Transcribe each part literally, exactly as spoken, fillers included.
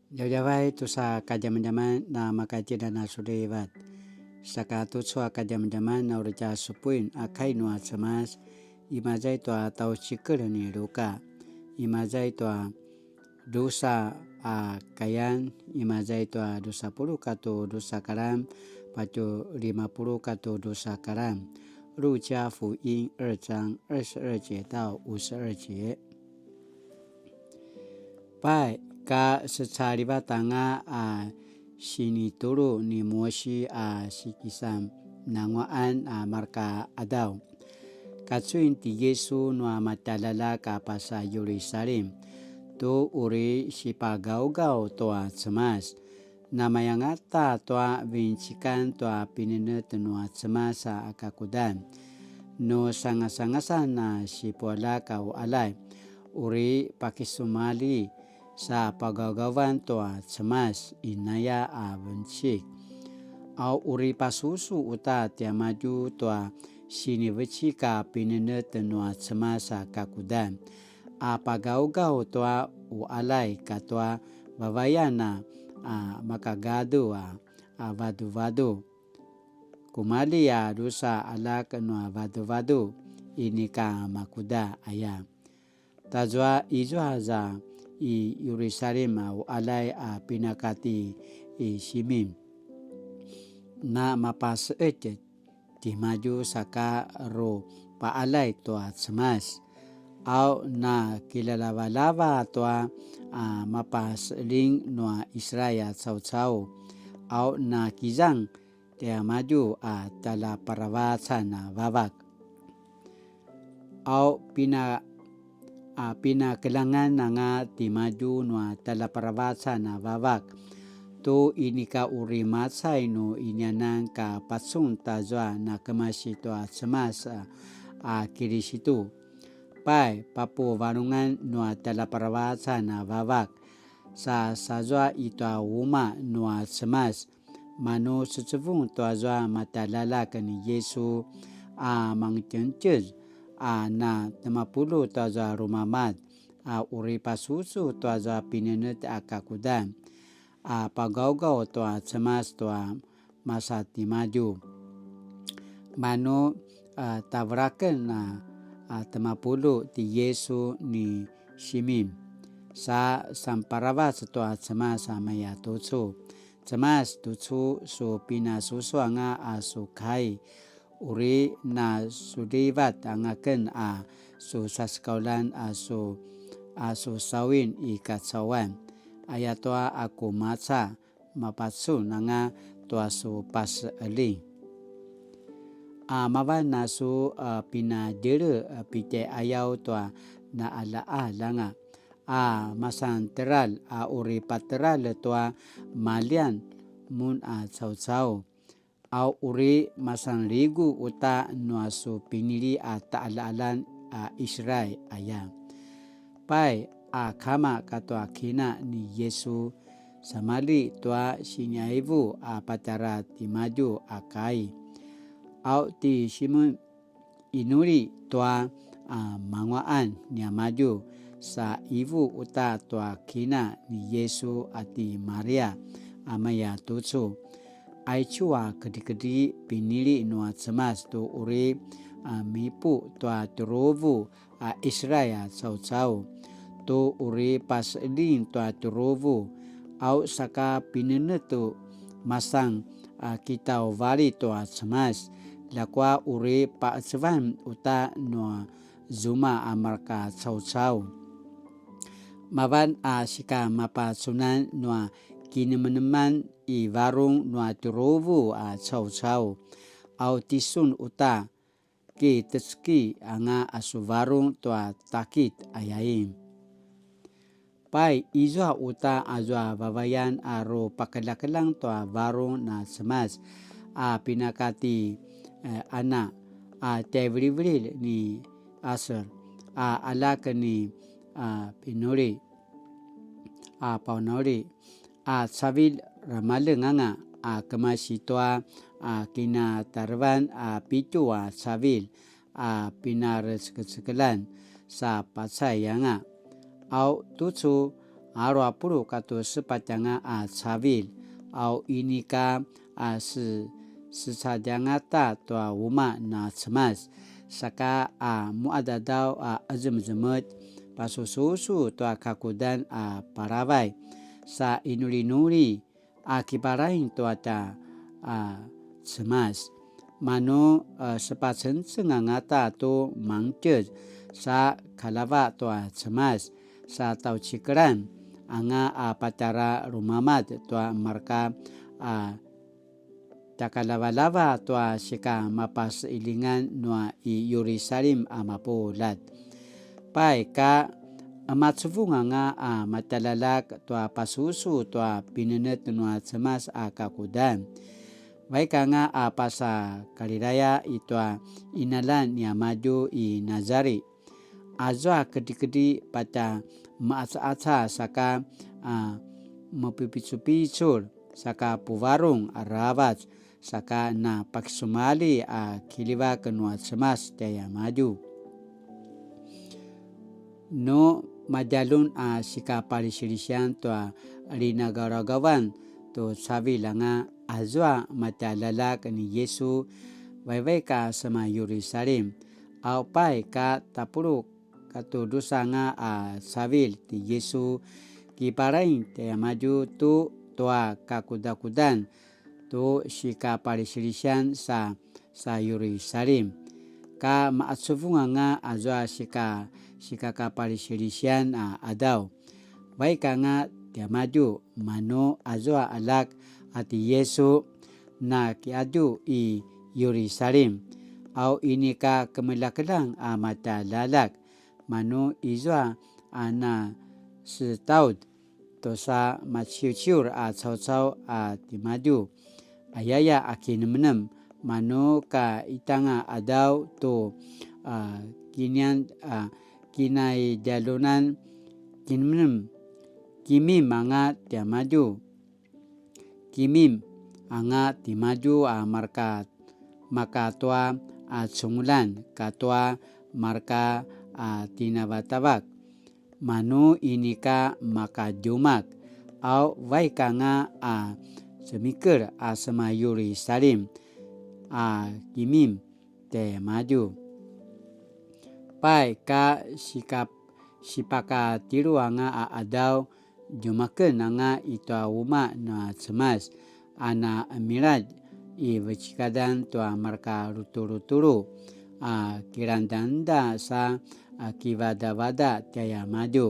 Djavadjavay tusa kadjamadjaman na makaitjinan a sulivat. Saka tucu a kadjamadjaman na uri tja supuin a kai nua Cemas, imaza i tua tjaucikel ni Luka, imaza i tua drusa a kayan, imaza i tua drusa puluq katua drusa karam, patje lima puluq katua drusa karam. 路加福音二章二十二节到五十二节。 Pai, ka secalivat anga a sinitulu ni Mosi a sikisananguaqan a marka qadaw. Kacuin ti Yisu nua matjaljaljak a pasa Yerusalim, tu uri sipagawgaw tua Cemas. Namayangata tua vincikan tua pinenetj nua Cemas a kakudan. Nu sangasangasan a sipualjak a uqaljay, uri pakisumalji sa pagawgawan tua Cemas inaya a vencik. A uri pasusu uta tiamadju tua sinivecik a pinenetj nua Cemas a kakudan. A pagawgaw tua uqaljay katua vavayan a, a makagadu a, a vaduvadu. Kumalji a drusa aljak nua vaduvadu inika makuda aya. Tazua izua za i Yerusalim a uqaljay a pinakati i Simin. Na mapaseqetj timadju saka ru paqaljay tua Cemas. Au na kilalavalava tua a mapaseqeljing nua Israil a caucau. Au na kizang tiamadju a tjaljaparavacan a vavak. Au pina, a pinakeljangan anga timadju nua tjaljaparavacan a vavak, tu inika uri macay nu inianan ka pacun tazua na kemasi tua Cemas a, a Kirisitu. Pai, papuvarungan nua tjaljaparavacan a vavak, sa sazua i tua umaq nua Cemas, manu secevung tuazua matjaljaljak ni Yisu a mangtjengtjez, a na temapulu tuazua lumamad, a uri pasusu tuazua pinenetj a kakudan, a pagawgaw tua Cemas tua masa timadju. Manu, a, tavelaken a, a, temapulu ti Yisu ni Simin, sa samparavac tua Cemas a mayatucu. Cemas, tucu su pinasusuanga a su kai, uri na sulivat angaken a su sasekauljan a su, a su sawin i kacauan. Ayatua a ku maca, mapacun anga tua su paseqeljing. A mavan a su, a, pinadjele, a, pitjaiqayaw tua naqalaqal anga, a masan teljar a uri pateljar tua maljian mun a caucau, a uri masan ligu uta nua su pinili a taqalaqalan a Israil aya. Pai, a kama katua kina ni Yisu, samalji tua siniqaivu a patjara timadju a kai. Au ti Simun inuli tua, a, manguaqan niamadju, sa ivu uta tua kina ni Yisu a ti Maria a mayatucu. Aicu a kedrikedri pinili nua Cemas tu uri, a, mipu tua tjuruvu a Israil a caucau, tu uri paseqeljing tua tjuruvu, au saka pinenetj tu masan, a, kitauvalji tua Cemas, ljakua uri paqecevan uta nua zuma a marka caucau. Mavan a sika mapacunan nua kinemeneman i varung nua tjuruvu a caucau, au tisun uta kiteceki anga a su varung tua takit ayain. Pai, izua uta azua vavayan a ru pakeljakeljang tua varung na Cemas, a pinakati, eh, Ana, a tjaivilivililj ni Aser, a aljak ni, a, Pinuli, a Paunuli, a cavilj ramaljeng anga, a kemasi tua, a kinatarevan a pitju a cavilj, a pinarecekecekeljan sa pacay anga. Au tucu, alu a puluq katua sepatj anga a cavilj, au inika a se-, secadjangata tua umaq na Cemas, saka a muqadadaw a qezemezemetj, pasususu tua kakudan a palavay, sa inulinuli a kipalaing tua tja a Cemas. Manu, a, sepacengceng angata tu mangtjez sa kalava tua Cemas, sa tjaucikelan anga a patjara lumamad tua marka a tjakalavalava tua sika mapaseilingan nua i Yerusalim a mapuljat. Pai ka emacevung anga a matjaljaljak tua pasusu tua pinenetj nua Cemas a kakudan. Vaik anga a pasa Galilaya i tua qinaljan niamadju i Nazari. Azua kedrikedri patja meqacaqaca saka a mepipicupicul, saka puvarung aravac, saka na pakisumalji a kiljivak nua Cemas tjaiamadju. Nu madjaljun a sikapalisilisian tua linagaugavan tu cavilj anga azua matjaljaljak ni Yesu, vaivaik a sema Yerusalim, au pai ka tapuluq katua drusa anga a cavilj ti Yesu, kipalaing tjaiamadju tu tua kakudakudan tu sikapalisilisian sa, sa Yerusalim. Ka maqacuvung anga azua sika, sikakapalisilisian a qadaw. Vaik anga tiamadju, manu azua aljak a ti Yesu na kiqadju i Yerusalim, au inika kemeljakeljang a matjaljaljak, manu izua a na setaud tusa maciuciur a caucau a timadju, ayaya a kinemnem, manu ka itanga qadaw tu, a, kinian, a, kinaidjaljunan, kinemnem, kimim anga tiamadju, kimim anga timadju a marka, maka tua a cungulan katua marka a tinavatavak, manu inika makadjumak, au vaik anga a cemikel a sema Yerusalim a kimim tjaiamadju. Pai ka sika-, sipakatjelu anga a qadaw, djumaken anga i tua umaq na Cemas, a na qemiladj i vecekadan tua marka rutulutulu a kilangdangda sa a kivadavada tjaiamadju.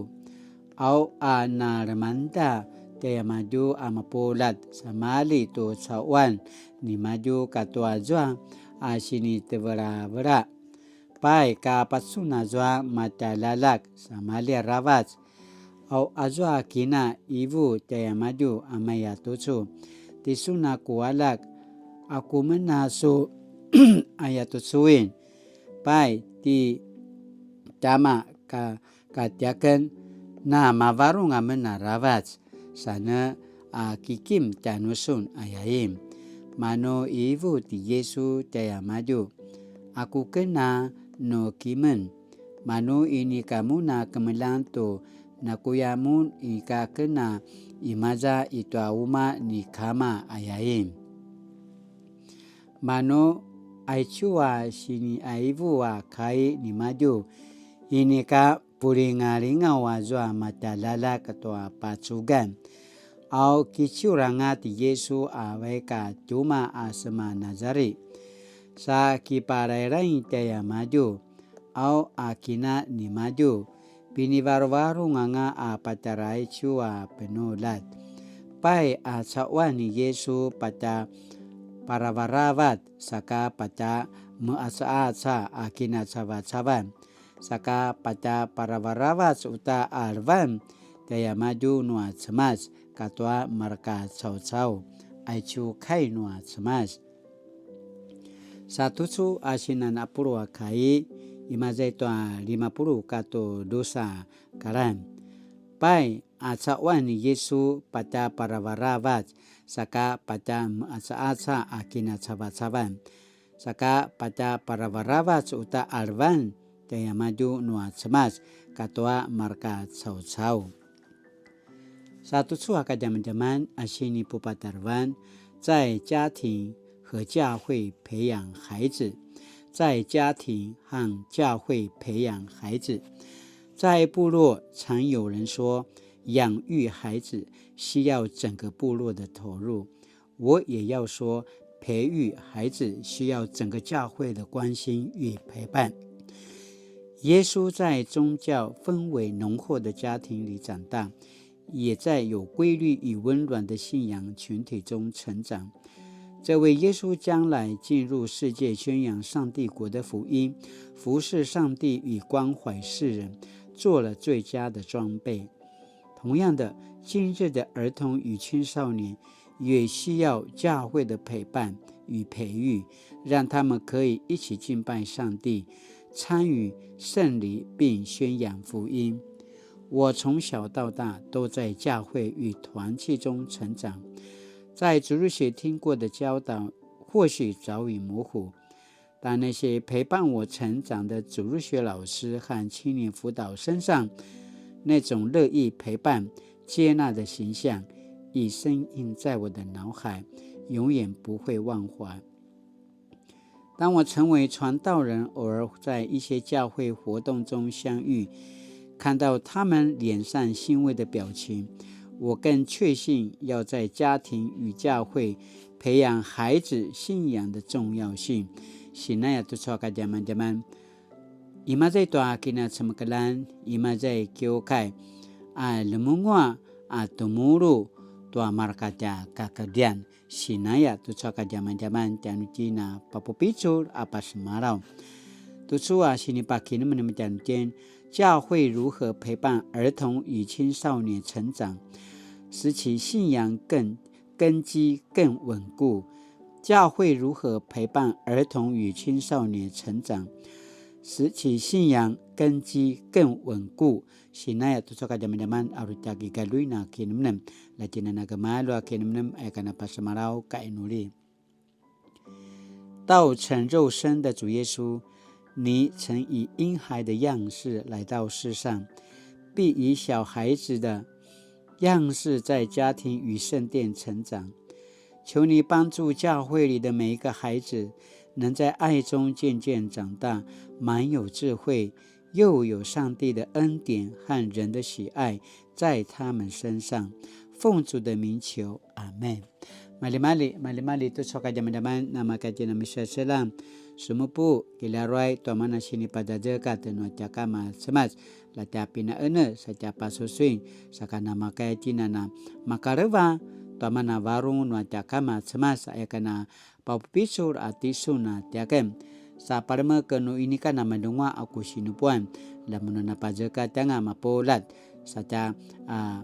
Au a na lemangda tjaiamadju a mapuljat, samalji tu cauan nimadju katua zua a sinitevelavela. Pai ka pacun azua matjaljaljak, samalji aravac. Au azua kina ivu tjaiamadju a maya tucu, tisun a ku aljak, aku men a su aya tucuin? Pai ti tjama ka, katiaken, na mavarung amen aravac, sa ne a kikim tjanusun, ayain. Manu ivu ti Yesu tjaiamadju, aku ken a nu kimen? Manu inika mun a kemeljang tu nakuya mun ika ken a imaza i tua umaq ni kama, ayain. Manu aicu a siniaivu a kai nimadju, inika pulingalingaw azua matjaljaljak tua pacugan. Au kiciur anga ti Yesu a vaik a tjumaq a sema Nazari. Sa kiparairaing tjaiamadju, au a kina nimadju, pinivaruvarung anga a patjara aicu a penuljat. Pai a cauan ni Yesu patja paravaravac, saka patja meqacaqaca a kinacavacavan, saka patja paravaravac uta a levan tjaiamadju nua Cemas katua marka caucau. Aicu kai nua Cemas. Sa tucu a sinan apulu a kai, imaza i tua limapulu katu drusa kalan. Pai a cauan ni Yesu patja paravaravac, saka patja meqacaqaca a kinacavacavan, saka patja paravaravac uta a levan tjaiamadju nua Cemas katua marka caucau. Sa tucu a kadjamadjaman a sinipupatarevan, 在家庭和教會培養孩子，在家庭和教會培養孩子。在部落常有人说，养育孩子需要整个部落的投入。我也要说，培育孩子需要整个教会的关心与陪伴。耶稣在宗教氛围浓厚的家庭里长大，也在有规律与温暖的信仰群体中成长。这为耶稣将来进入世界宣扬上帝国的福音、服侍上帝与关怀世人做了最佳的装备。同样的，今日的儿童与青少年也需要教会的陪伴与培育，让他们可以一起敬拜上帝，参与圣礼，并宣扬福音。我从小到大都在教会与团契中成长，在主日学听过的教导或许早已模糊，但那些陪伴我成长的主日学老师和青年辅导身上那种乐意陪伴、接纳的形象，已深印在我的脑海，永远不会忘怀。当我成为传道人，偶尔在一些教会活动中相遇，看到他们脸上欣慰的表情，我更确信要在家庭与教会培养孩子信仰的重要性。Sinaya tucu a kadjamadjaman. Imaza i tua kinacemekeljan, imaza i kiukai, a lemenguaq, a temulu, tua marka tja kakedrian. Sinaya tucu a kadjamadjaman tjanuitjen a papupicul a pasemalaw. Tucu a sinipakinemenem tjanuitjen, 教会如何陪伴儿童与青少年成长，使其信仰更，根基更稳固？教会如何陪伴儿童与青少年成长，使其信仰根基更稳固？Sinaya tucu a kadjamadjaman a uri tja kigaljuin a kinemenem, la tjinana gemalju a kinemenem, aya kana pasemalaw ka inuli. 道成肉身的主耶稣，你曾以婴孩的样式来到世上，必以小孩子的样式在家庭与圣殿成长。求你帮助教会里的每一个孩子，能在爱中渐渐长大，满有智慧，又有上帝的恩典和人的喜爱在他们身上。奉主的名求，阿们。Maljimalji, maljimalji tucu a kadjamadjaman, namakaya itjen a miseselang, semupu, kilaruay, tua mana sinipadjadjekat nua tja kama cemas, la tja pinaene, sa tja pasusuin, saka namakaya itjen a makaleva, tua mana varung nua tja kama cemas, aya kana papupicul a tisun a tiaken. Sa palemek nu inika namaljenguaq a ku sinupuan, la mun a napazekatj anga mapuljat, sa tja, a,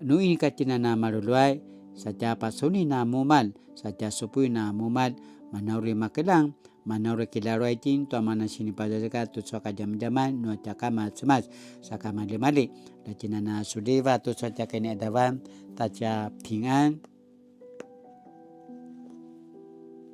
nu inika itjen a namaluluay, sa tja pasunin a mumalj, sa tja supuin a mumalj, manu uri makeljang, manu uri kilaruay itjen tua mana sinipazazekatj tucu a kadjamadjaman nua tja kama cemas, saka maljimalji, la itjen a nasuliva tucu a tja kini adavan, ta tja pingan.